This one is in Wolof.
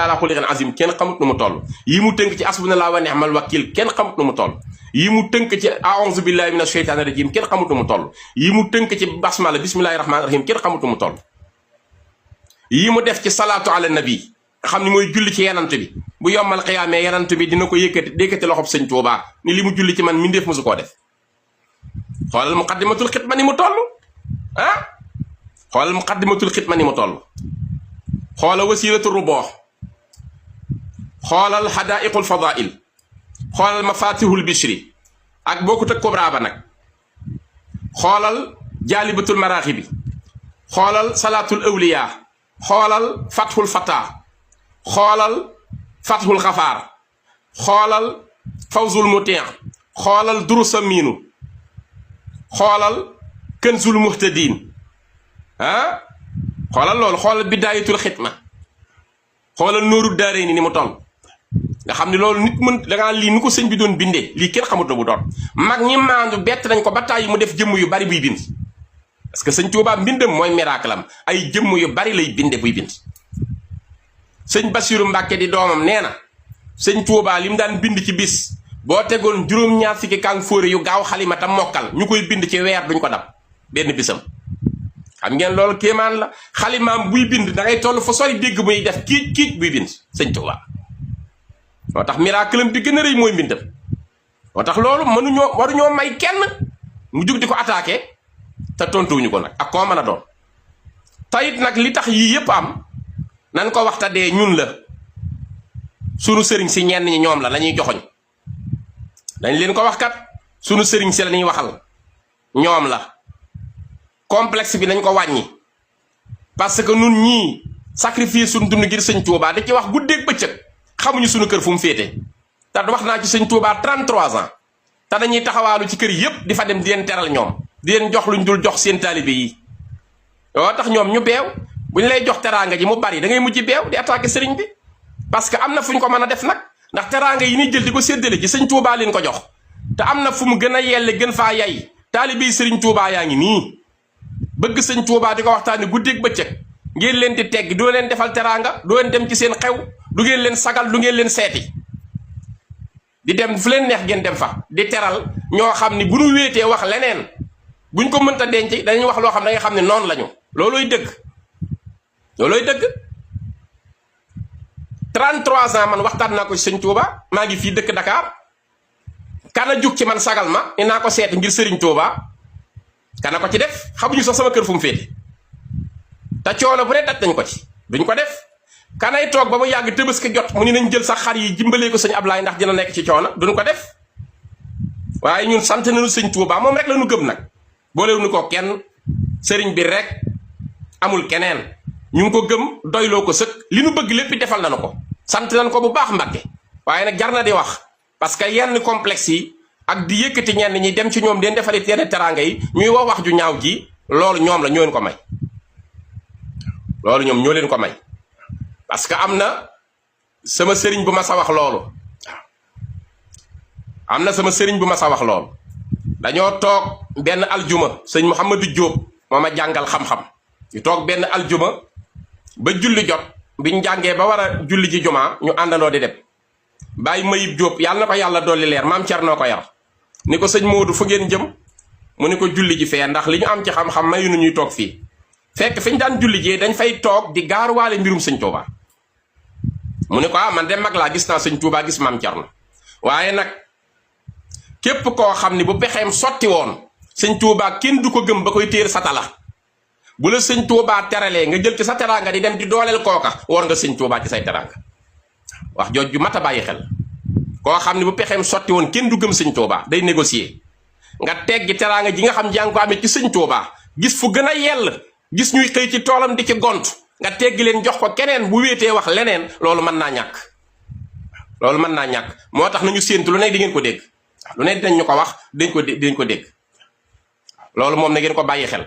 ala xuliqin azim kenn xamut nu mu toll yi mu tënk ci asbunallahu wa ni'mal wakil kenn xamut nu mu toll yi mu tënk ci a'udhu billahi minash shaytanir rajim kenn xamut nu mu toll yi mu tënk ci basmala bismillahir rahmanir rahim kenn xamut nu mu toll yi mu def ci salaatu ala nabi xam ni mooy julli ci yenant bi bu yombal xiyaamee yenant bi dina ko yëkkati loxob sëñ Tuubaa ni li mu julli ci man mindeef mosu koo def xoolal muqaddimatul xidma ni mu toll ah xoolal muqaddimatul xidma ni mu toll xoolal wasilatu ruboox xoolal hadaiqul fadail xoolal mafatihul bishri ak bokkut ak kubra ba nag xoolal jaalibatul maraaxibi xoolal salaatul awliya xoolal fathul fata xoolal fathul xafaar xoolal fawzul mutin xoolal durusa miinu xoolal kënzul muhtadin ah xoolal loolu xoolal bidaayatul xitma xoolal nooru daaree ni mu toll nga xam ne loolu nit mën dangaa lii nu ko sëñ bi doon bindee lii kenn xamut na bu doon mag ñi maandu bett nañ ko ba tàyyi mu def jëmm yu bari buy bind parce que sëñ Tuubaa mbindam mooy miracle am ay jëmm yu bari lay binde buy bind sëñ Basiru Mbàkke di doomam nee na sëñ Tuubaa li mu daan bind ci bis boo tegoon juróom-ñaar fukki kàng fóore yu gaaw xalima tam mokkal ñu koy bind ci weer duñ ko dab benn bisam xam ngeen loolu kéemaan la xalimaam buy bind da ngay toll fa sori dégg muy def kiic kiic buy bind sëñ Tuubaa moo tax miracle am bi gën a rëy mooy mbindam moo tax loolu waruñoo may kenn mu jug di ko attaqué te tontuwuñu ko nag ak koo mën a doon tayit nag li tax yii yëpp am nan ko waxta dee ñun la sunu sëriñ si ñenn ñi ñoom la ñuy joxoñ dañ leen ko wax kat sunu sëriñ si la ñuy waxal ñoom la complexe bi nañ ko wàññi parce que nun ñii sacrifice suñu dund ngir sëñ Tuubaa da ci wax guddeeg bëccëg xamuñu sunu kër fu mu féete te wax naa ci sëñ Tuubaa 33 ans te dañuy taxawaalu ci kër yëpp di fa dem di leen teral ñoom di leen jox luñ dul jox seen taalibe yi yoo tax ñoom ñu beew bu ñu lay jox teraanga ji mu bari da ngay mujj beew di attaqué sëriñ bi parce que am na fu ñu ko mën a def nag ndax teraanga yi ni jël di ko séddale ci sëñ Tuubaa leen ko jox te am na fu mu gën a yelle gën faa yay taalibe yi sëriñ Tuubaa yaa ngi nii bëgg sëñ Tuubaa di ko waxtaane guddeeg bëccëg ngeen leen di tegg doo leen defal teraanga doo leen dem ci seen xew du ngeen leen sagal du ngeen leen seeti di dem fu leen neex ngeen dem fa di teral ñoo xam ni bu ñu wéetee wax leneen buñ ko mënta denc dañuy wax loo xam ne da nga xam ne noonu lañu loolooy dëgg loolooy dëgg 33 ans man waxtaan naa ko ci sëñ Tuubaa maa ngi fii dëkk Dakar kana jug ci man sagal ma ni naa ko seeti ngir sëriñ Tuubaa kana ko ci def xamuñu sax sama kër fu mu féete te coono bu ne daj nañ ko ci duñ ko def kanay toog ba mu yàgg Tabaski jot mu ni nañ jël sax xar yi jimbalee ko sëñ Ablaay ndax dina nekk ci coono duñ ko def waaye ñun sant nañu sëñ Tuubaa moom rek la ñu gëm nag boolewuñu ko kenn sëriñ bi rek amul keneen ñu ngi ko gëm doyloo ko sëkk li nu bëgg lépp defal nañu ko sant nañ ko bu baax Mbàkke waaye nag jar na di wax parce que yenn complexe yi ak di yëkkati ñenn ñi dem ci ñoom den defali yenn teraanga yi ñuy wax ju ñaaw ji loolu ñoom la ñoo leen ko may loolu ñoom ñoo leen ko may parce que am na sama sëriñ bu ma sa wax loolu am na sama sëriñ bu ma sa wax loolu dañoo toog benn aljuma sëñ Mouhamadou Diop moo ma jàngal xam-xam ñu toog benn aljuma ba julli jot biñ jàngee ba war a julli ji jumaa ñu àndandoo di dem bàyyi Mayib Diop yàlla na ko yàlla dolli leer maam Cerno ko yar ni ko sëñ Modou fu ngeen jëm mu ni ko julli ji fee ndax li ñu am ci xam-xam mayu nu ñuy toog fii fekk fi ñu daan julli jee dañ fay toog di gaaruwaale mbirum sëñ Tuubaa mu ni ko man de mag laa gis naa sëñ Tuubaa gis maam Cerno waaye nag képp koo xam ni bu pexeem sotti woon sëñ Tuubaa kenn du ko gëm ba koy téer satala bu la sëñ Tuubaa teralee nga jël ci sa teraanga di dem di dooleel kooka war nga sëñ Tuubaa ci say teraanga wax jooj ju mat a bàyyi xel koo xam ne bu pexeem sotti woon kenn du gëm sëñ Tuubaa day négocier nga teggi teraanga ji nga xam jàng ko amee ci sëñ Tuubaa gis fu gën a yell gis ñuy xëy ci toolam di ci gont nga teggi leen jox ko keneen bu wéetee wax leneen loolu mën naa ñàkk loolu mën naa ñàkk moo tax nañu séentu lu ne di ngeen ko dégg lu ne dinañ ñu ko wax dañ ko dégg loolu moom na ngeen ko bàyyi xel